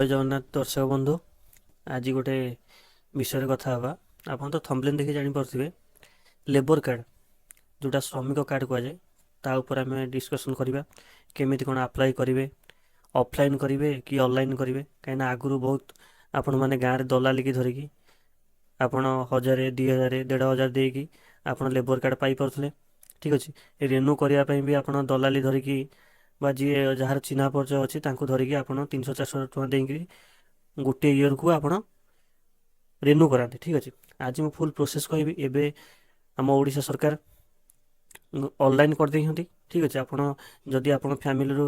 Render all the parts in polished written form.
ଜୟ ଜଗନ୍ନାଥ ଦର୍ଶକ ବନ୍ଧୁ, ଆଜି ଗୋଟେ ବିଷୟରେ କଥା ହେବା। ଆପଣ ତ ଥମ୍ବନେଲ୍ ଦେଖି ଜାଣିପାରୁଥିବେ। ଲେବର କାର୍ଡ଼, ଯେଉଁଟା ଶ୍ରମିକ କାର୍ଡ଼ କୁହାଯାଏ, ତା ଉପରେ ଆମେ ଡିସ୍କସନ୍ କରିବା। କେମିତି କ'ଣ ଆପ୍ଲାଏ କରିବେ, ଅଫଲାଇନ୍ କରିବେ କି ଅନଲାଇନ୍ କରିବେ? କାହିଁକିନା ଆଗରୁ ବହୁତ ଆପଣମାନେ ଗାଁରେ ଦଲାଲିକି ଧରିକି ଆପଣ 1000, 2000, 1500 ଦେଇକି ଆପଣ ଲେବର କାର୍ଡ଼ ପାଇପାରୁଥିଲେ। ଠିକ୍ ଅଛି। ରେନୁ କରିବା ପାଇଁ ବି ଆପଣ ଦଲାଲି ଧରିକି ବା ଯିଏ ଯାହାର ଚିହ୍ନା ପରିଚୟ ଅଛି ତାଙ୍କୁ ଧରିକି ଆପଣ 300, 400 ଟଙ୍କା ଦେଇକିରି ଗୋଟିଏ ଇୟର୍କୁ ଆପଣ ରେନୁ କରାନ୍ତି। ଠିକ୍ ଅଛି। ଆଜି ମୁଁ ଫୁଲ୍ ପ୍ରୋସେସ୍ କହିବି। ଏବେ ଆମ ଓଡ଼ିଶା ସରକାର ଅନଲାଇନ୍ କରିଦେଇଛନ୍ତି। ଠିକ୍ ଅଛି। ଆପଣ ଯଦି ଆପଣ ଫ୍ୟାମିଲିରୁ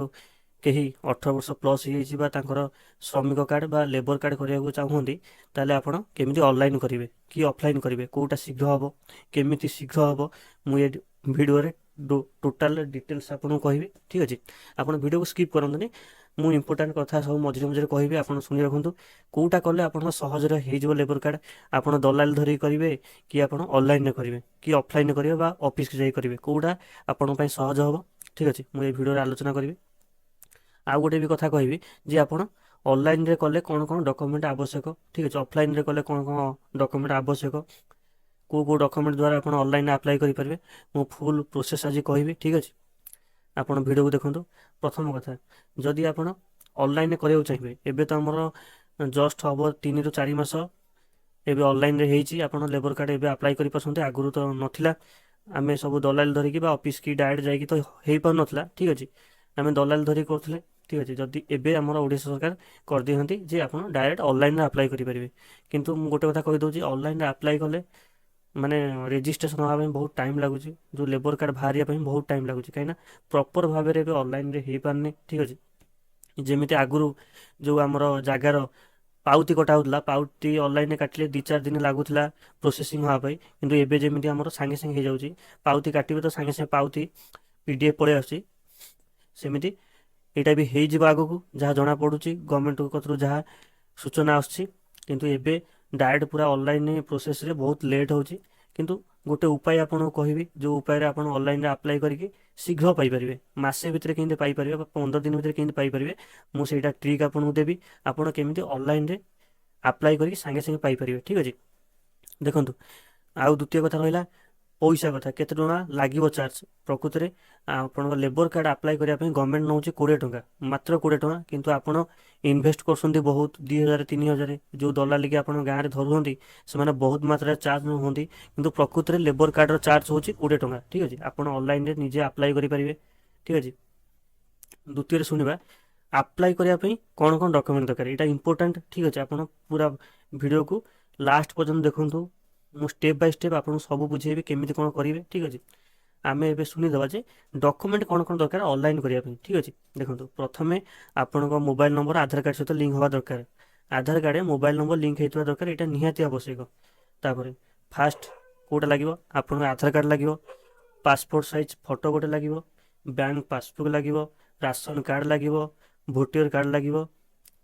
କେହି 18 ବର୍ଷ ପ୍ଲସ୍ ହେଇଯାଇଛି ବା ତାଙ୍କର ଶ୍ରମିକ କାର୍ଡ଼ ବା ଲେବର କାର୍ଡ଼ କରିବାକୁ ଚାହୁଁଛନ୍ତି, ତାହେଲେ ଆପଣ କେମିତି ଅନଲାଇନ୍ କରିବେ କି ଅଫଲାଇନ୍ କରିବେ, କେଉଁଟା ଶୀଘ୍ର ହେବ, କେମିତି ଶୀଘ୍ର ହେବ, ମୁଁ ଏ ଭିଡ଼ିଓରେ ଟୋଟାଲ ଡିଟେଲ୍ସ ଆପଣଙ୍କୁ କହିବି। ଠିକ୍ ଅଛି। ଆପଣ ଭିଡ଼ିଓକୁ ସ୍କିପ୍ କରନ୍ତୁନି। ମୁଁ ଇମ୍ପୋର୍ଟାଣ୍ଟ କଥା ସବୁ ମଝିରେ ମଝିରେ କହିବି, ଆପଣ ଶୁଣି ରଖନ୍ତୁ। କେଉଁଟା କଲେ ଆପଣଙ୍କ ସହଜରେ ହେଇଯିବ ଲେବର କାର୍ଡ଼? ଆପଣ ଦଲାଲି ଧରିକି କରିବେ କି ଆପଣ ଅନଲାଇନ୍ରେ କରିବେ କି ଅଫଲାଇନ୍ରେ କରିବେ ବା ଅଫିସକୁ ଯାଇ କରିବେ, କେଉଁଟା ଆପଣଙ୍କ ପାଇଁ ସହଜ ହେବ? ଠିକ୍ ଅଛି, ମୁଁ ଏଇ ଭିଡ଼ିଓରେ ଆଲୋଚନା କରିବି। ଆଉ ଗୋଟେ ବି କଥା କହିବି ଯେ ଆପଣ ଅନଲାଇନ୍ରେ କଲେ କ'ଣ କ'ଣ ଡକ୍ୟୁମେଣ୍ଟ ଆବଶ୍ୟକ, ଠିକ୍ ଅଛି, ଅଫଲାଇନ୍ରେ କଲେ କ'ଣ କ'ଣ ଡକ୍ୟୁମେଣ୍ଟ ଆବଶ୍ୟକ, କେଉଁ କେଉଁ ଡକ୍ୟୁମେଣ୍ଟ ଦ୍ୱାରା ଆପଣ ଅନଲାଇନ୍ରେ ଆପ୍ଲାଏ କରିପାରିବେ, ମୁଁ ଫୁଲ୍ ପ୍ରୋସେସ୍ ଆଜି କହିବି। ଠିକ୍ ଅଛି, ଆପଣ ଭିଡ଼ିଓକୁ ଦେଖନ୍ତୁ। ପ୍ରଥମ କଥା, ଯଦି ଆପଣ ଅନଲାଇନ୍ରେ କରିବାକୁ ଚାହିଁବେ, ଏବେ ତ ଆମର ଜଷ୍ଟ ହେବ 3ରୁ 4 ମାସ ଏବେ ଅନଲାଇନ୍ରେ ହେଇଛି। ଆପଣ ଲେବର କାର୍ଡ଼ ଏବେ ଆପ୍ଲାଏ କରିପାରୁଛନ୍ତି। ଆଗରୁ ତ ନଥିଲା। ଆମେ ସବୁ ଦଲାଲି ଧରିକି ବା ଅଫିସ୍ କି ଡାଇରେକ୍ଟ ଯାଇକି ତ ହେଇପାରୁନଥିଲା। ଠିକ୍ ଅଛି, ଆମେ ଦଲାଲି ଧରିକି କରୁଥିଲେ। ଠିକ୍ ଅଛି। ଯଦି ଏବେ ଆମର ଓଡ଼ିଶା ସରକାର କରିଦେଇଛନ୍ତି ଯେ ଆପଣ ଡାଇରେକ୍ଟ ଅନଲାଇନ୍ରେ ଆପ୍ଲାଏ କରିପାରିବେ। କିନ୍ତୁ ମୁଁ ଗୋଟେ କଥା କହିଦେଉଛି, ଅନଲାଇନ୍ରେ ଆପ୍ଲାଏ କଲେ ମାନେ ରେଜିଷ୍ଟ୍ରେସନ୍ ହେବା ପାଇଁ ବହୁତ ଟାଇମ୍ ଲାଗୁଛି। ଯେଉଁ ଲେବର କାର୍ଡ଼ ବାହାରିବା ପାଇଁ ବହୁତ ଟାଇମ୍ ଲାଗୁଛି, କାହିଁକିନା ପ୍ରପର୍ ଭାବରେ ଏବେ ଅନଲାଇନ୍ରେ ହେଇପାରୁନି। ଠିକ୍ ଅଛି। ଯେମିତି ଆଗରୁ ଯେଉଁ ଆମର ଜାଗାର ପାଉତି କଟା ହେଉଥିଲା, ପାଉତି ଅନଲାଇନ୍ରେ କାଟିଲେ 2-4 ଦିନ ଲାଗୁଥିଲା ପ୍ରୋସେସିଂ ହେବା ପାଇଁ। କିନ୍ତୁ ଏବେ ଯେମିତି ଆମର ସାଙ୍ଗେ ସାଙ୍ଗେ ହେଇଯାଉଛି, ପାଉତି କାଟିବେ ତ ସାଙ୍ଗେ ସାଙ୍ଗେ ପାଉତି PDF ପଳେଇ ଆସୁଛି, ସେମିତି ଏଇଟା ବି ହେଇଯିବ ଆଗକୁ, ଯାହା ଜଣାପଡ଼ୁଛି ଗଭର୍ଣ୍ଣମେଣ୍ଟ କତିରୁ ଯାହା ସୂଚନା ଆସୁଛି। କିନ୍ତୁ ଏବେ ଡାଇରେକ୍ଟ ପୁରା ଅନଲାଇନ୍ ପ୍ରୋସେସ୍ରେ ବହୁତ ଲେଟ୍ ହେଉଛି। କିନ୍ତୁ ଗୋଟେ ଉପାୟ ଆପଣଙ୍କୁ କହିବି, ଯେଉଁ ଉପାୟରେ ଆପଣ ଅନଲାଇନ୍ରେ ଆପ୍ଲାଏ କରିକି ଶୀଘ୍ର ପାଇପାରିବେ। ମାସେ ଭିତରେ କେମିତି ପାଇପାରିବେ ବା 15 ଦିନ ଭିତରେ କେମିତି ପାଇପାରିବେ, ମୁଁ ସେଇଟା ଟ୍ରିକ୍ ଆପଣଙ୍କୁ ଦେବି। ଆପଣ କେମିତି ଅନଲାଇନ୍ରେ ଆପ୍ଲାଏ କରିକି ସାଙ୍ଗେ ସାଙ୍ଗେ ପାଇପାରିବେ। ଠିକ୍ ଅଛି, ଦେଖନ୍ତୁ। ଆଉ ଦ୍ୱିତୀୟ କଥା ରହିଲା ପଇସା କଥା, କେତେ ଟଙ୍କା ଲାଗିବ ଚାର୍ଜ। ପ୍ରକୃତରେ ଆପଣଙ୍କ ଲେବର କାର୍ଡ଼ ଆପ୍ଲାଏ କରିବା ପାଇଁ ଗଭର୍ଣ୍ଣମେଣ୍ଟ ନେଉଛି 20 ଟଙ୍କା, ମାତ୍ର 20 ଟଙ୍କା। କିନ୍ତୁ ଆପଣ ଇନଭେଷ୍ଟ କରୁଛନ୍ତି ବହୁତ, 2000, 3000। ଯେଉଁ ଦଲାଲିକି ଆପଣ ଗାଁରେ ଧରୁଛନ୍ତି, ସେମାନେ ବହୁତ ମାତ୍ରାରେ ଚାର୍ଜ ନେଉଛନ୍ତି। କିନ୍ତୁ ପ୍ରକୃତରେ ଲେବର କାର୍ଡ଼ର ଚାର୍ଜ ହେଉଛି 20 ଟଙ୍କା। ଠିକ୍ ଅଛି। ଆପଣ ଅନଲାଇନ୍ରେ ନିଜେ ଆପ୍ଲାଏ କରିପାରିବେ। ଠିକ୍ ଅଛି। ଦ୍ୱିତୀୟରେ ଶୁଣିବା, ଆପ୍ଲାଏ କରିବା ପାଇଁ କ'ଣ କ'ଣ ଡକ୍ୟୁମେଣ୍ଟ ଦରକାର। ଏଇଟା ଇମ୍ପୋର୍ଟାଣ୍ଟ। ଠିକ୍ ଅଛି। ଆପଣ ପୁରା ଭିଡ଼ିଓକୁ ଲାଷ୍ଟ ପର୍ଯ୍ୟନ୍ତ ଦେଖନ୍ତୁ। ମୁଁ ଷ୍ଟେପ୍ ବାଇ ଷ୍ଟେପ୍ ଆପଣଙ୍କୁ ସବୁ ବୁଝେଇବି କେମିତି କ'ଣ କରିବେ। ଠିକ୍ ଅଛି। ଆମେ ଏବେ ଶୁଣିଦେବା ଯେ ଡକ୍ୟୁମେଣ୍ଟ କ'ଣ କ'ଣ ଦରକାର ଅନଲାଇନ୍ କରିବା ପାଇଁ। ଠିକ୍ ଅଛି, ଦେଖନ୍ତୁ। ପ୍ରଥମେ ଆପଣଙ୍କ ମୋବାଇଲ ନମ୍ବର ଆଧାର କାର୍ଡ଼ ସହିତ ଲିଙ୍କ ହେବା ଦରକାର। ଆଧାର କାର୍ଡ଼ରେ ମୋବାଇଲ ନମ୍ବର ଲିଙ୍କ ହେଇଥିବା ଦରକାର। ଏଇଟା ନିହାତି ଆବଶ୍ୟକ। ତାପରେ ଫାଷ୍ଟ କେଉଁଟା ଲାଗିବ? ଆପଣଙ୍କ ଆଧାର କାର୍ଡ଼ ଲାଗିବ, ପାସପୋର୍ଟ ସାଇଜ୍ ଫଟୋ ଗୋଟେ ଲାଗିବ, ବ୍ୟାଙ୍କ ପାସବୁକ୍ ଲାଗିବ, ରାସନ କାର୍ଡ଼ ଲାଗିବ, ଭୋଟର କାର୍ଡ଼ ଲାଗିବ।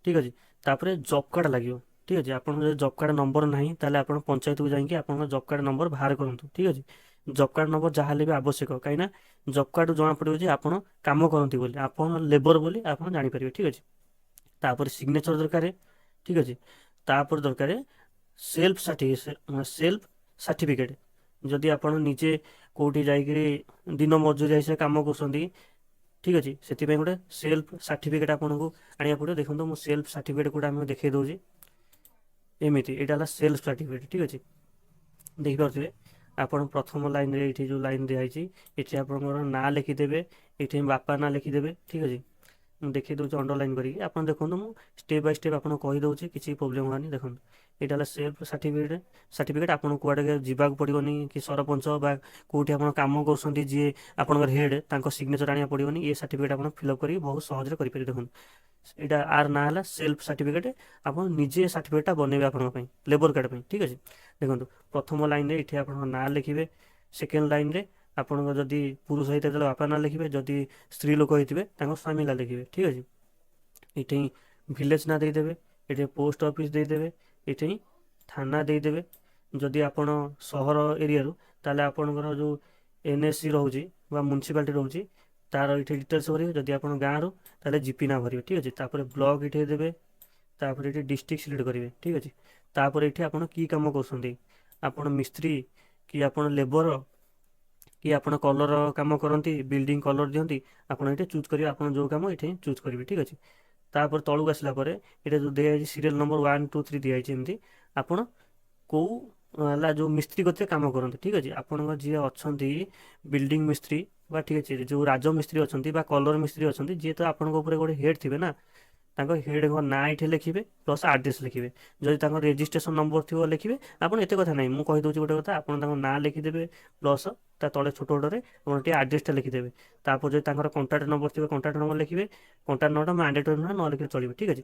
ଠିକ୍ ଅଛି। ତାପରେ ଜବ୍ କାର୍ଡ଼ ଲାଗିବ। ଠିକ୍ ଅଛି। ଆପଣଙ୍କ ଯଦି ଜବ୍ କାର୍ଡ଼ ନମ୍ବର ନାହିଁ, ତାହେଲେ ଆପଣ ପଞ୍ଚାୟତକୁ ଯାଇକି ଆପଣଙ୍କ ଜବ୍ କାର୍ଡ଼ ନମ୍ବର ବାହାର କରନ୍ତୁ। ଠିକ୍ ଅଛି। ଜବ୍ କାର୍ଡ଼ ନମ୍ବର ଯାହା ହେଲେ ବି ଆବଶ୍ୟକ, କାହିଁକିନା ଜବ୍ କାର୍ଡ଼ରୁ ଜଣାପଡ଼ିବ ଯେ ଆପଣ କାମ କରନ୍ତି ବୋଲି, ଆପଣ ଲେବର ବୋଲି ଆପଣ ଜାଣିପାରିବେ। ଠିକ୍ ଅଛି। ତାପରେ ସିଗ୍ନେଚର ଦରକାର। ଠିକ୍ ଅଛି। ତାପରେ ଦରକାର ସେଲ୍ଫ ସାର୍ଟିଫିକେଟ୍। ଯଦି ଆପଣ ନିଜେ କେଉଁଠି ଯାଇକିରି ଦିନ ମଜୁରିଆ ହିସାବରେ କାମ କରୁଛନ୍ତି, ଠିକ୍ ଅଛି, ସେଥିପାଇଁ ଗୋଟେ ସେଲ୍ଫ ସାର୍ଟିଫିକେଟ୍ ଆପଣଙ୍କୁ ଆଣିବାକୁ ପଡ଼ିବ। ଦେଖନ୍ତୁ, ମୁଁ ସେଲ୍ଫ ସାର୍ଟିଫିକେଟ୍ ଗୋଟେ ଆମେ ଦେଖାଇ ଦେଉଛି ଏମିତି। ଏଇଟା ହେଲା ସେଲ୍ଫ ସାର୍ଟିଫିକେଟ୍। ଠିକ୍ ଅଛି, ଦେଖିପାରୁଥିବେ ଆପଣ। ପ୍ରଥମ ଲାଇନ୍ରେ ଏଇଠି ଯେଉଁ ଲାଇନ୍ ଦିଆହେଇଛି, ଏଠି ଆପଣଙ୍କର ନାଁ ଲେଖିଦେବେ, ଏଠି ବାପା ନାଁ ଲେଖିଦେବେ। ଠିକ୍ ଅଛି, ମୁଁ ଦେଖେଇ ଦେଉଛି ଅଣ୍ଡରଲାଇନ୍ କରିକି। ଆପଣ ଦେଖନ୍ତୁ, ମୁଁ ଷ୍ଟେପ୍ ବାଇ ଷ୍ଟେପ୍ ଆପଣଙ୍କୁ କହିଦେଉଛି, କିଛି ପ୍ରୋବ୍ଲେମ୍ ହେବନି। ଦେଖନ୍ତୁ, ଏଇଟା ହେଲା ସେଲ୍ଫ ସାର୍ଟିଫିକେଟ୍। ସାର୍ଟିଫିକେଟ୍ ଆପଣଙ୍କୁ କୁଆଡ଼େ ଯିବାକୁ ପଡ଼ିବନି କି ସରପଞ୍ଚ ବା କେଉଁଠି ଆପଣ କାମ କରୁଛନ୍ତି, ଯିଏ ଆପଣଙ୍କର ହେଡ଼୍, ତାଙ୍କ ସିଗ୍ନେଚର୍ ଆଣିବାକୁ ପଡ଼ିବନି। ଏ ସାର୍ଟିଫିକେଟ୍ ଆପଣ ଫିଲ୍ଅପ୍ କରିକି ବହୁତ ସହଜରେ କରିପାରିବେ। ଦେଖନ୍ତୁ, ଏଇଟା ୟାର ନାଁ ହେଲା ସେଲ୍ଫ ସାର୍ଟିଫିକେଟ୍। ଆପଣ ନିଜେ ସାର୍ଟିଫିକେଟ୍ଟା ବନେଇବେ ଆପଣଙ୍କ ପାଇଁ, ଲେବର କାର୍ଡ଼ ପାଇଁ। ଠିକ୍ ଅଛି, ଦେଖନ୍ତୁ। ପ୍ରଥମ ଲାଇନ୍ରେ ଏଠି ଆପଣଙ୍କ ନାଁ ଲେଖିବେ। ସେକେଣ୍ଡ ଲାଇନ୍ରେ ଆପଣଙ୍କ ଯଦି ପୁରୁଷ ହେଇଥିବେ, ତାହେଲେ ବାପା ନାଁ ଲେଖିବେ। ଯଦି ସ୍ତ୍ରୀ ଲୋକ ହେଇଥିବେ, ତାଙ୍କ ସ୍ୱାମୀ ନାଁ ଲେଖିବେ। ଠିକ୍ ଅଛି। ଏଠି ଭିଲେଜ୍ ନାଁ ଦେଇଦେବେ, ଏଠି ପୋଷ୍ଟ ଅଫିସ୍ ଦେଇଦେବେ, ଏଠି ଥାନା ଦେଇଦେବେ। ଯଦି ଆପଣ ସହର ଏରିଆରୁ, ତାହେଲେ ଆପଣଙ୍କର ଯେଉଁ ଏନ୍ଏସି ରହୁଛି ବା ମ୍ୟୁନିସିପାଲିଟି ରହୁଛି, ତାର ଏଠି ଡିଟେଲ୍ସ ଭରିବେ। ଯଦି ଆପଣ ଗାଁରୁ, ତାହେଲେ ଜିପି ନାଁ ଭରିବେ। ଠିକ୍ ଅଛି। ତାପରେ ବ୍ଲକ୍ ଏଠି ଦେବେ, ତାପରେ ଏଠି ଡିଷ୍ଟ୍ରିକ୍ଟ ସିଲେକ୍ଟ କରିବେ, ଠିକ୍ ଅଛି। ତାପରେ ଏଠି ଆପଣ କି କାମ କରୁଛନ୍ତି, ଆପଣ ମିସ୍ତ୍ରୀ କି ଆପଣ ଲେବର କି ଆପଣ କଲର କାମ କରନ୍ତି, ବିଲ୍ଡିଂ କଲର ଦିଅନ୍ତି, ଆପଣ ଏଠି ଚୁଜ୍ କରିବେ। ଆପଣ ଯେଉଁ କାମ ଏଠି ଚୁଜ୍ କରିବେ, ଠିକ୍ ଅଛି। ତାପରେ ତଳକୁ ଆସିଲା ପରେ ଏଇଟା ଯେଉଁ ଦିଆଯାଇଛି, ସିରିଏଲ୍ ନମ୍ବର 1, 2, 3 ଦିଆଯାଇଛି, ଏମିତି ଆପଣ କେଉଁ ହେଲା ଯେଉଁ ମିସ୍ତ୍ରୀ କତିରେ କାମ କରନ୍ତି, ଠିକ୍ ଅଛି। ଆପଣଙ୍କ ଯିଏ ଅଛନ୍ତି ବିଲ୍ଡିଂ ମିସ୍ତ୍ରୀ ବା, ଠିକ୍ ଅଛି, ଯେଉଁ ରାଜମିସ୍ତ୍ରୀ ଅଛନ୍ତି ବା କଲର ମିସ୍ତ୍ରୀ ଅଛନ୍ତି, ଯିଏ ତ ଆପଣଙ୍କ ଉପରେ ଗୋଟେ ହେଡ଼୍ ଥିବେ ନା, ତାଙ୍କ ହେଡ଼୍ଙ୍କ ନାଁ ଏଠି ଲେଖିବେ, ପ୍ଲସ୍ ଆଡ୍ରେସ୍ ଲେଖିବେ। ଯଦି ତାଙ୍କ ରେଜିଷ୍ଟ୍ରେସନ୍ ନମ୍ବର ଥିବ ଲେଖିବେ ଆପଣ। ଏତେ କଥା ନାହିଁ, ମୁଁ କହିଦେଉଛି ଗୋଟେ କଥା। ଆପଣ ତାଙ୍କ ନାଁ ଲେଖିଦେବେ, ପ୍ଲସ୍ ତା ତଳେ ଛୋଟ ଛୋଟରେ ଆପଣ ଟିକେ ଆଡ୍ରେସ୍ଟା ଲେଖିଦେବେ। ତାପରେ ଯଦି ତାଙ୍କର କଣ୍ଟାକ୍ଟ ନମ୍ବର ଥିବ, କଣ୍ଟାକ୍ଟ ନମ୍ବର ଲେଖିବେ। କଣ୍ଟାକ୍ଟ ନମ୍ବରଟା ମାଣ୍ଡେଟୋରି ନୁହେଁ, ନ ଲେଖିଲେ ଚଳିବ, ଠିକ୍ ଅଛି।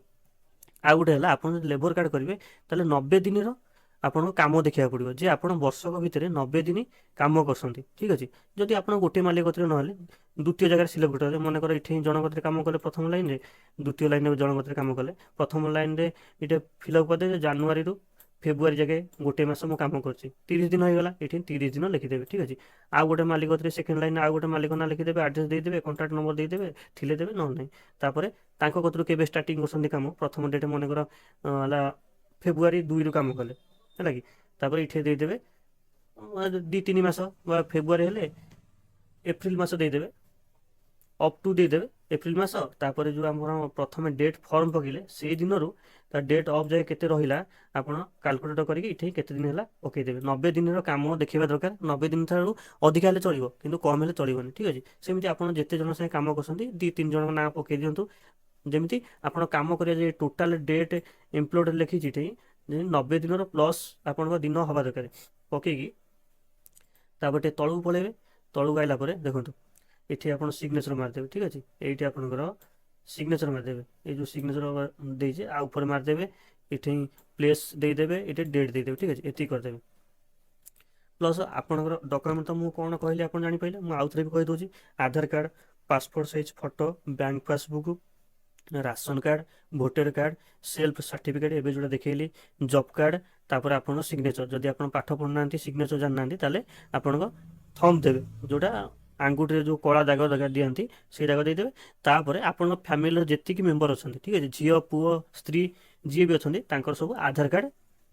ଆଉ ଗୋଟେ ହେଲା, ଆପଣ ଯଦି ଲେବର କାର୍ଡ଼ କରିବେ, ତାହେଲେ 90 ଦିନର ଆପଣଙ୍କୁ କାମ ଦେଖିବାକୁ ପଡ଼ିବ ଯେ ଆପଣ ବର୍ଷକ ଭିତରେ 90 ଦିନ କାମ କରୁଛନ୍ତି, ଠିକ୍ ଅଛି। ଯଦି ଆପଣ ଗୋଟିଏ ମାଲିକ କତିରେ ନହେଲେ ଦ୍ୱିତୀୟ ଜାଗାରେ ସିଲେକ୍ଟ କରିବେ। ମନେକର ଏଠି ଜଣଙ୍କ କତିରେ କାମ କଲେ ପ୍ରଥମ ଲାଇନ୍ରେ, ଦ୍ୱିତୀୟ ଲାଇନ୍ରେ ଜଣଙ୍କ କତିରେ କାମ କଲେ, ପ୍ରଥମ ଲାଇନ୍ରେ ଏଇଟା ଫିଲ୍ଅପ୍ କରିଦେବେ, ଜାନୁଆରୀରୁ ଫେବୃଆରୀ ଯାକେ ଗୋଟେ ମାସ ମୁଁ କାମ କରୁଛି, 30 ଦିନ ହେଇଗଲା। ଏଠି 30 ଦିନ ଲେଖିଦେବେ, ଠିକ୍ ଅଛି। ଆଉ ଗୋଟେ ମାଲିକ କତିରେ ସେକେଣ୍ଡ ଲାଇନ୍ ଆଉ ଗୋଟେ ମାଲିକ ନାଁ ଲେଖିଦେବେ, ଆଡ୍ରେସ୍ ଦେଇଦେବେ, କଣ୍ଟାକ୍ଟ ନମ୍ବର ଦେଇଦେବେ, ଥିଲେ ଦେବେ, ନହେଲେ ନାହିଁ। ତାପରେ ତାଙ୍କ କତିରୁ କେବେ ଷ୍ଟାର୍ଟିଂ କରୁଛନ୍ତି କାମ, ପ୍ରଥମ ଡେଟ୍ ମନେକର ହେଲା ଫେବୃଆରୀ 2ରୁ କାମ କଲେ, ହେଲା କି। ତାପରେ ଏଠି ଦେଇଦେବେ 2-3 ମାସ ବା ଫେବୃଆରୀ ହେଲେ ଏପ୍ରିଲ ମାସ ଦେଇଦେବେ, ଅପ୍ ଟୁ ଦେଇଦେବେ ଏପ୍ରିଲ ମାସ। ତାପରେ ଯେଉଁ ଆମର ପ୍ରଥମେ ଡେଟ୍ ଫର୍ମ ପକେଇଲେ, ସେଇ ଦିନରୁ ତା ଡେଟ୍ ଅଫ୍ ଯାଏ କେତେ ରହିଲା, ଆପଣ କାଲକୁଲେଟର କରିକି ଏଠି କେତେ ଦିନ ହେଲା ପକେଇଦେବେ। 90 ଦିନର କାମ ଦେଖିବା ଦରକାର। 90 ଦିନ ଠାରୁ ଅଧିକା ହେଲେ ଚଳିବ, କିନ୍ତୁ କମ୍ ହେଲେ ଚଳିବନି, ଠିକ୍ ଅଛି। ସେମିତି ଆପଣ ଯେତେ ଜଣ ସାଙ୍ଗେ କାମ କରୁଛନ୍ତି, 2-3 ଜଣଙ୍କ ନାଁ ପକେଇ ଦିଅନ୍ତୁ। ଯେମିତି ଆପଣ କାମ କରିବା ଯେ ଟୋଟାଲ ଡେଟ୍ ଏମ୍ପ୍ଲଏଡ଼ ଲେଖିଛି ଏଠି, 90 ଦିନର ପ୍ଲସ୍ ଆପଣଙ୍କ ଦିନ ହେବା ଦରକାର। ପକେଇକି ତାପରେ ଟିକେ ତଳକୁ ପଳେଇବେ। ତଳକୁ ଆଇଲା ପରେ ଦେଖନ୍ତୁ, ଏଠି ଆପଣ ସିଗ୍ନେଚର ମାରିଦେବେ, ଠିକ୍ ଅଛି। ଏଇଠି ଆପଣଙ୍କର ସିଗ୍ନେଚର ମାରିଦେବେ। ଏଇ ଯେଉଁ ସିଗ୍ନେଚର ଦେଇଛି, ଆଉ ଉପରେ ମାରିଦେବେ। ଏଠି ପ୍ଲେସ୍ ଦେଇଦେବେ, ଏଠି ଡେଟ୍ ଦେଇଦେବେ, ଠିକ୍ ଅଛି। ଏତିକି କରିଦେବେ। ପ୍ଲସ୍ ଆପଣଙ୍କର ଡକ୍ୟୁମେଣ୍ଟ ତ ମୁଁ କ'ଣ କହିଲି ଆପଣ ଜାଣିପାରିଲେ, ମୁଁ ଆଉଥରେ ବି କହିଦେଉଛି। ଆଧାର card, passport size photo, bank passbook, ration card, voter card, self certificate ଏବେ ଯେଉଁଟା ଦେଖେଇଲି, ଜବ୍ କାର୍ଡ଼, ତାପରେ ଆପଣଙ୍କ ସିଗ୍ନେଚର। ଯଦି ଆପଣ ପାଠ ପଢ଼ୁନାହାନ୍ତି, ସିଗ୍ନେଚର ଜାଣିନାହାନ୍ତି, ତାହେଲେ ଆପଣଙ୍କ ଥମ୍ବ ଦେବେ, ଯେଉଁଟା ଆଙ୍ଗୁଠିରେ ଯେଉଁ କଳା ଦାଗ ଦାଗ ଦିଅନ୍ତି, ସେଇ ଦାଗ ଦେଇଦେବେ। ତାପରେ ଆପଣଙ୍କ ଫ୍ୟାମିଲିର ଯେତିକି ମେମ୍ବର ଅଛନ୍ତି, ଠିକ୍ ଅଛି, ଝିଅ, ପୁଅ, ସ୍ତ୍ରୀ ଯିଏ ବି ଅଛନ୍ତି, ତାଙ୍କର ସବୁ ଆଧାର କାର୍ଡ଼।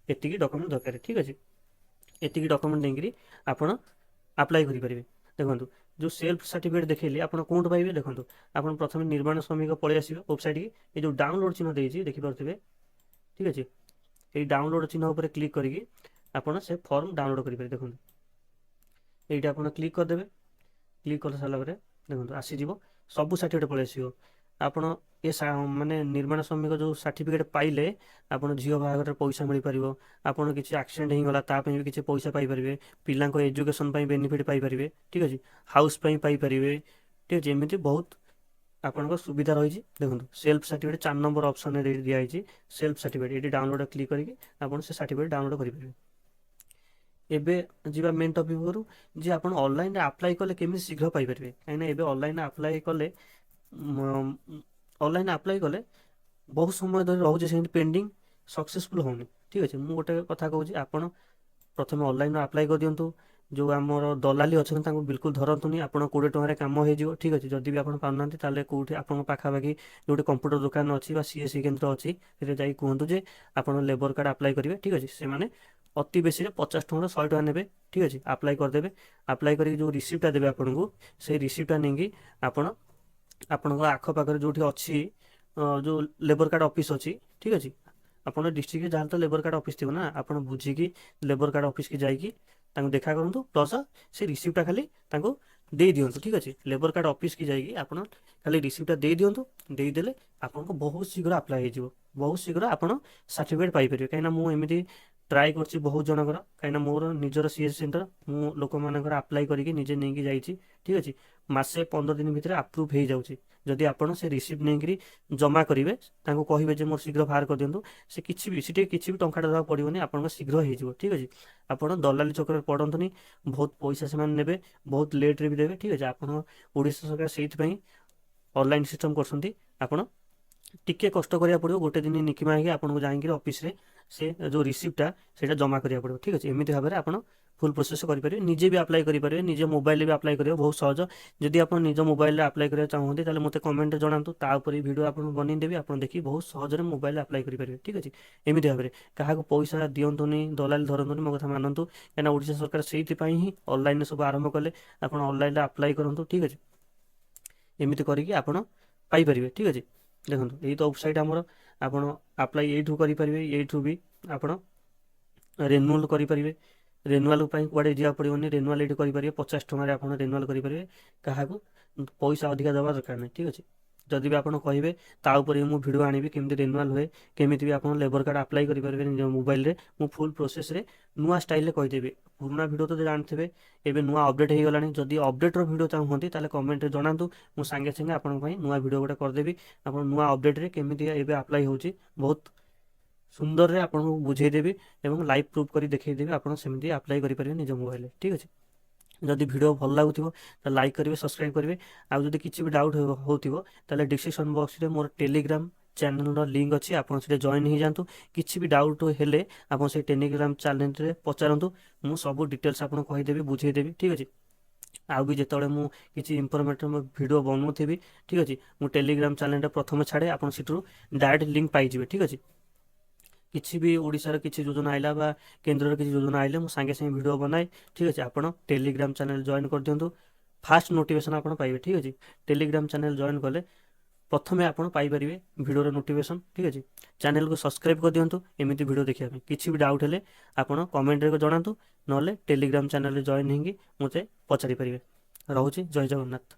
ଏତିକି ଡକ୍ୟୁମେଣ୍ଟ ଦରକାର, ଠିକ୍ ଅଛି। ଏତିକି ଡକ୍ୟୁମେଣ୍ଟ ନେଇକିରି ଆପଣ ଆପ୍ଲାଏ କରିପାରିବେ। ଦେଖନ୍ତୁ, ଯେଉଁ ସେଲ୍ଫ ସାର୍ଟିଫିକେଟ୍ ଦେଖେଇଲି, ଆପଣ କେଉଁଠୁ ପାଇବେ? ଦେଖନ୍ତୁ, ଆପଣ ପ୍ରଥମେ ନିର୍ମାଣ ଶ୍ରମିକ ପଳେଇ ଆସିବେ ୱେବସାଇଟ୍କି। ଏ ଯେଉଁ ଡାଉନଲୋଡ଼ ଚିହ୍ନ ଦେଇଛି ଦେଖିପାରୁଥିବେ, ଠିକ୍ ଅଛି। ଏଇ ଡାଉନଲୋଡ଼ ଚିହ୍ନ ଉପରେ କ୍ଲିକ୍ କରିକି ଆପଣ ସେ ଫର୍ମ ଡାଉନଲୋଡ଼ କରିପାରିବେ। ଦେଖନ୍ତୁ, ଏଇଟା ଆପଣ କ୍ଲିକ୍ କରିଦେବେ। କ୍ଲିକ୍ କରିସାରିଲା ପରେ ଦେଖନ୍ତୁ, ଆସିଯିବ, ସବୁ ସାର୍ଟିଫିକେଟ୍ ପଳେଇ ଆସିବ। ଆପଣ ଏ ମାନେ ନିର୍ମାଣ ଶ୍ରମିକ ଯେଉଁ ସାର୍ଟିଫିକେଟ୍ ପାଇଲେ, ଆପଣ ଝିଅ ବାହାଘରରେ ପଇସା ମିଳିପାରିବ। ଆପଣ କିଛି ଆକ୍ସିଡେଣ୍ଟ ହେଇଗଲା, ତା ପାଇଁ ବି କିଛି ପଇସା ପାଇପାରିବେ। ପିଲାଙ୍କ ଏଜୁକେସନ୍ ପାଇଁ ବେନିଫିଟ୍ ପାଇପାରିବେ, ଠିକ୍ ଅଛି। ହାଉସ୍ ପାଇଁ ପାଇପାରିବେ, ଠିକ୍ ଅଛି। ଏମିତି ବହୁତ ଆପଣଙ୍କ ସୁବିଧା ରହିଛି। ଦେଖନ୍ତୁ, ସେଲ୍ଫ ସାର୍ଟିଫିକେଟ୍ 4 ନମ୍ବର ଅପସନ୍ରେ ଦିଆହେଇଛି ସେଲ୍ଫ ସାର୍ଟିଫିକେଟ୍। ଏଠି ଡାଉନଲୋଡ଼ କ୍ଲିକ୍ କରିକି ଆପଣ ସେ ସାର୍ଟିଫିକେଟ୍ ଡାଉନଲୋଡ଼ କରିପାରିବେ। ଏବେ ଯିବା ମେନ୍ ଟପିକ୍ ଉପରୁ ଯେ ଆପଣ ଅନଲାଇନରେ ଆପ୍ଲାଏ କଲେ କେମିତି ଶୀଘ୍ର ପାଇପାରିବେ। କାହିଁକିନା ଏବେ ଅନଲାଇନରେ ଆପ୍ଲାଏ କଲେ, ଅନଲାଇନ୍ ଆପ୍ଲାଏ କଲେ ବହୁତ ସମୟ ଧରି ରହୁଛି ସେମିତି ପେଣ୍ଡିଂ, ସକ୍ସେସଫୁଲ୍ ହେଉନି, ଠିକ୍ ଅଛି। ମୁଁ ଗୋଟେ କଥା କହୁଛି, ଆପଣ ପ୍ରଥମେ ଅନଲାଇନରେ ଆପ୍ଲାଏ କରିଦିଅନ୍ତୁ। ଯେଉଁ ଆମର ଦଲାଲି ଅଛନ୍ତି, ତାଙ୍କୁ ବିଲକୁଲ ଧରନ୍ତୁନି। ଆପଣ 20 ଟଙ୍କାରେ କାମ ହେଇଯିବ, ଠିକ୍ ଅଛି। ଯଦି ବି ଆପଣ ପାରୁନାହାନ୍ତି, ତାହେଲେ କେଉଁଠି ଆପଣଙ୍କ ପାଖାପାଖି ଯେଉଁଠି କମ୍ପ୍ୟୁଟର ଦୋକାନ ଅଛି ବା ସିଏସସି କେନ୍ଦ୍ର ଅଛି, ସେଠି ଯାଇ କୁହନ୍ତୁ ଯେ ଆପଣ ଲେବର କାର୍ଡ଼ ଆପ୍ଲାଏ କରିବେ, ଠିକ୍ ଅଛି। ସେମାନେ ଅତି ବେଶୀରେ 50 ଟଙ୍କାରୁ 100 ଟଙ୍କା ନେବେ, ଠିକ୍ ଅଛି। ଆପ୍ଲାଏ କରିଦେବେ। ଆପ୍ଲାଏ କରିକି ଯେଉଁ ରିସିପ୍ଟଟା ଦେବେ ଆପଣଙ୍କୁ, ସେଇ ରିସିପ୍ଟଟା ନେଇକି ଆପଣ ଆପଣଙ୍କ ଆଖପାଖରେ ଯେଉଁଠି ଅଛି, ଯେଉଁ ଲେବର କାର୍ଡ଼ ଅଫିସ୍ ଅଛି, ଠିକ୍ ଅଛି। ଆପଣ ଡିଷ୍ଟ୍ରିକ୍ଟରେ ଯାହାହେଲେ ତ ଲେବର କାର୍ଡ଼ ଅଫିସ୍ ଥିବ ନା, ଆପଣ ବୁଝିକି ଲେବର କାର୍ଡ଼ ଅଫିସ୍କି ଯାଇକି ତାଙ୍କୁ ଦେଖା କରନ୍ତୁ, ପ୍ଲସ୍ ସେ ରିସିପ୍ଟଟା ଖାଲି ତାଙ୍କୁ ଦେଇ ଦିଅନ୍ତୁ, ଠିକ୍ ଅଛି। ଲେବର କାର୍ଡ଼ ଅଫିସ୍କି ଯାଇକି ଆପଣ ଖାଲି ରିସିପ୍ଟଟା ଦେଇ ଦିଅନ୍ତୁ। ଦେଇଦେଲେ ଆପଣଙ୍କୁ ବହୁତ ଶୀଘ୍ର ଆପ୍ଲାଏ ହେଇଯିବ, ବହୁତ ଶୀଘ୍ର ଆପଣ ସାର୍ଟିଫିକେଟ୍ ପାଇପାରିବେ। କାହିଁକିନା ମୁଁ ଏମିତି ଟ୍ରାଏ କରିଛି ବହୁତ ଜଣଙ୍କର। କାହିଁକିନା ମୋର ନିଜର ସିଏସସି ସେଣ୍ଟର, ମୁଁ ଲୋକମାନଙ୍କର ଆପ୍ଲାଏ କରିକି ନିଜେ ନେଇକି ଯାଇଛି, ଠିକ୍ ଅଛି। ମାସେ 15 ଦିନ ଭିତରେ ଆପ୍ରୁଭ୍ ହେଇଯାଉଛି। ଯଦି ଆପଣ ସେ ରିସିପ୍ଟ ନେଇକରି ଜମା କରିବେ, ତାଙ୍କୁ କହିବେ ଯେ ମୋର ଶୀଘ୍ର ବାହାର କରିଦିଅନ୍ତୁ, ସେ କିଛି ବି ସେଠି କିଛି ବି ଟଙ୍କାଟା ଦେବାକୁ ପଡ଼ିବନି, ଆପଣଙ୍କ ଶୀଘ୍ର ହେଇଯିବ, ଠିକ୍ ଅଛି। ଆପଣ ଦଲାଲି ଚକ୍କରରେ ପଡ଼ନ୍ତୁନି। ବହୁତ ପଇସା ସେମାନେ ନେବେ, ବହୁତ ଲେଟ୍ରେ ବି ଦେବେ, ଠିକ୍ ଅଛି। ଆପଣ ଓଡ଼ିଶା ସରକାର ସେଇଥିପାଇଁ ଅନଲାଇନ୍ ସିଷ୍ଟମ୍ କରୁଛନ୍ତି। ଆପଣ ଟିକେ କଷ୍ଟ କରିବାକୁ ପଡ଼ିବ, ଗୋଟେ ଦିନ ନିକିମା ହେଇକି ଆପଣଙ୍କୁ ଯାଇକିରି ଅଫିସରେ ସେ ଯେଉଁ ରିସିପ୍ଟଟା ସେଇଟା ଜମା କରିବାକୁ ପଡ଼ିବ, ଠିକ୍ ଅଛି। ଏମିତି ଭାବରେ ଆପଣ ଫୁଲ୍ ପ୍ରୋସେସ୍ କରିପାରିବେ। ନିଜେ ବି ଆପ୍ଲାଏ କରିପାରିବେ, ନିଜ ମୋବାଇଲରେ ବି ଆପ୍ଲାଏ କରିବେ, ବହୁତ ସହଜ। ଯଦି ଆପଣ ନିଜ ମୋବାଇଲରେ ଆପ୍ଲାଏ କରିବାକୁ ଚାହୁଁଛନ୍ତି, ତାହେଲେ ମୋତେ କମେଣ୍ଟରେ ଜଣାନ୍ତୁ। ତା ଉପରେ ଭିଡ଼ିଓ ଆପଣଙ୍କୁ ବନେଇଦେବି। ଆପଣ ଦେଖି ବହୁତ ସହଜରେ ମୋବାଇଲରେ ଆପ୍ଲାଏ କରିପାରିବେ। ଠିକ୍ ଅଛି? ଏମିତି ଭାବରେ କାହାକୁ ପଇସା ଦିଅନ୍ତୁନି, ଦଲାଲି ଧରନ୍ତୁନି, ମୋ କଥା ମାନନ୍ତୁ। କାହିଁକିନା ଓଡ଼ିଶା ସରକାର ସେଇଥିପାଇଁ ହିଁ ଅନଲାଇନରେ ସବୁ ଆରମ୍ଭ କଲେ। ଆପଣ ଅନଲାଇନରେ ଆପ୍ଲାଏ କରନ୍ତୁ। ଠିକ୍ ଅଛି? ଏମିତି କରିକି ଆପଣ ପାଇପାରିବେ। ଠିକ୍ ଅଛି? ଦେଖନ୍ତୁ, ଏଇ ତ ୱେବସାଇଟ୍ ଆମର। ଆପଣ ଆପ୍ଲାଏ ଏଇଠୁ କରିପାରିବେ, ଏଇଠୁ ବି ଆପଣ ରେନୁଆଲ୍ କରିପାରିବେ। ରେନୁଆଲ୍ ପାଇଁ କୁଆଡ଼େ ଯିବାକୁ ପଡ଼ିବନି। ରେନୁଆଲ୍ ଏଇଠି କରିପାରିବେ। 50 ଟଙ୍କାରେ ଆପଣ ରେନୁଆଲ୍ କରିପାରିବେ। କାହାକୁ ପଇସା ଅଧିକା ଦେବା ଦରକାର ନାହିଁ। ଠିକ୍ ଅଛି? ଯଦି ବି ଆପଣ କହିବେ, ତା ଉପରେ ମୁଁ ଭିଡ଼ିଓ ଆଣିବି, କେମିତି ରେନୁଆଲ୍ ହୁଏ, କେମିତି ବି ଆପଣ ଲେବର କାର୍ଡ଼ ଆପ୍ଲାଏ କରିପାରିବେ ନିଜ ମୋବାଇଲରେ। ମୁଁ ଫୁଲ୍ ପ୍ରୋସେସ୍ରେ ନୂଆ ଷ୍ଟାଇଲରେ କହିଦେବି। ପୁରୁଣା ଭିଡ଼ିଓ ତ ଜାଣିଥିବେ, ଏବେ ନୂଆ ଅପଡ଼େଟ୍ ହେଇଗଲାଣି। ଯଦି ଅପଡ଼େଟ୍ର ଭିଡ଼ିଓ ଚାହୁଁଛନ୍ତି, ତାହେଲେ କମେଣ୍ଟରେ ଜଣାନ୍ତୁ। ମୁଁ ସାଙ୍ଗେ ସାଙ୍ଗେ ଆପଣଙ୍କ ପାଇଁ ନୂଆ ଭିଡ଼ିଓ ଗୋଟେ କରିଦେବି। ଆପଣ ନୂଆ ଅପଡ଼େଟ୍ରେ କେମିତି ଏବେ ଆପ୍ଲାଏ ହେଉଛି, ବହୁତ ସୁନ୍ଦରରେ ଆପଣଙ୍କୁ ବୁଝେଇଦେବି ଏବଂ ଲାଇଭ୍ ପ୍ରୁଫ୍ କରି ଦେଖେଇଦେବି। ଆପଣ ସେମିତି ଆପ୍ଲାଏ କରିପାରିବେ ନିଜ ମୋବାଇଲରେ। ଠିକ୍ ଅଛି? ଯଦି ଭିଡ଼ିଓ ଭଲ ଲାଗୁଥିବ, ତାହେଲେ ଲାଇକ୍ କରିବେ, ସବସ୍କ୍ରାଇବ୍ କରିବେ। ଆଉ ଯଦି କିଛି ବି ଡାଉଟ୍ ହେଉଥିବ, ତାହେଲେ ଡିସ୍କ୍ରିପସନ୍ ବକ୍ସରେ ମୋର ଟେଲିଗ୍ରାମ ଚ୍ୟାନେଲର ଲିଙ୍କ୍ ଅଛି। ଆପଣ ସେଠି ଜଏନ୍ ହେଇଯାଆନ୍ତୁ। କିଛି ବି ଡାଉଟ୍ ହେଲେ ଆପଣ ସେଇ ଟେଲିଗ୍ରାମ ଚ୍ୟାନେଲରେ ପଚାରନ୍ତୁ। ମୁଁ ସବୁ ଡିଟେଲ୍ସ ଆପଣଙ୍କୁ କହିଦେବି, ବୁଝେଇଦେବି। ଠିକ୍ ଅଛି? ଆଉ ବି ଯେତେବେଳେ ମୁଁ କିଛି ଇନଫର୍ମେଟିଭ୍ ଭିଡ଼ିଓ ବନଉଥିବି, ଠିକ୍ ଅଛି, ମୁଁ ଟେଲିଗ୍ରାମ ଚ୍ୟାନେଲଟା ପ୍ରଥମେ ଛାଡ଼େ। ଆପଣ ସେଠୁ ଡାଇରେକ୍ଟ ଲିଙ୍କ୍ ପାଇଯିବେ। ଠିକ୍ ଅଛି? କିଛି ବି ଓଡ଼ିଶାର କିଛି ଯୋଜନା ଆଇଲା ବା କେନ୍ଦ୍ରର କିଛି ଯୋଜନା ଆଇଲେ, ମୁଁ ସାଙ୍ଗେ ସାଙ୍ଗେ ଭିଡ଼ିଓ ବନାଏ। ଠିକ୍ ଅଛି? ଆପଣ ଟେଲିଗ୍ରାମ ଚ୍ୟାନେଲ ଜଏନ୍ କରିଦିଅନ୍ତୁ। ଫାଷ୍ଟ ନୋଟିଫିକେସନ୍ ଆପଣ ପାଇବେ। ଠିକ୍ ଅଛି? ଟେଲିଗ୍ରାମ ଚ୍ୟାନେଲ ଜଏନ୍ କଲେ ପ୍ରଥମେ ଆପଣ ପାଇପାରିବେ ଭିଡ଼ିଓର ନୋଟିଫିକେସନ୍। ଠିକ୍ ଅଛି? ଚ୍ୟାନେଲକୁ ସବସ୍କ୍ରାଇବ୍ କରିଦିଅନ୍ତୁ ଏମିତି ଭିଡ଼ିଓ ଦେଖିବା ପାଇଁ। କିଛି ବି ଡାଉଟ୍ ହେଲେ ଆପଣ କମେଣ୍ଟରେ ଜଣାନ୍ତୁ, ନହେଲେ ଟେଲିଗ୍ରାମ ଚ୍ୟାନେଲରେ ଜଏନ୍ ହେଇକି ମୋତେ ପଚାରିପାରିବେ। ରହୁଛି, ଜୟ ଜଗନ୍ନାଥ।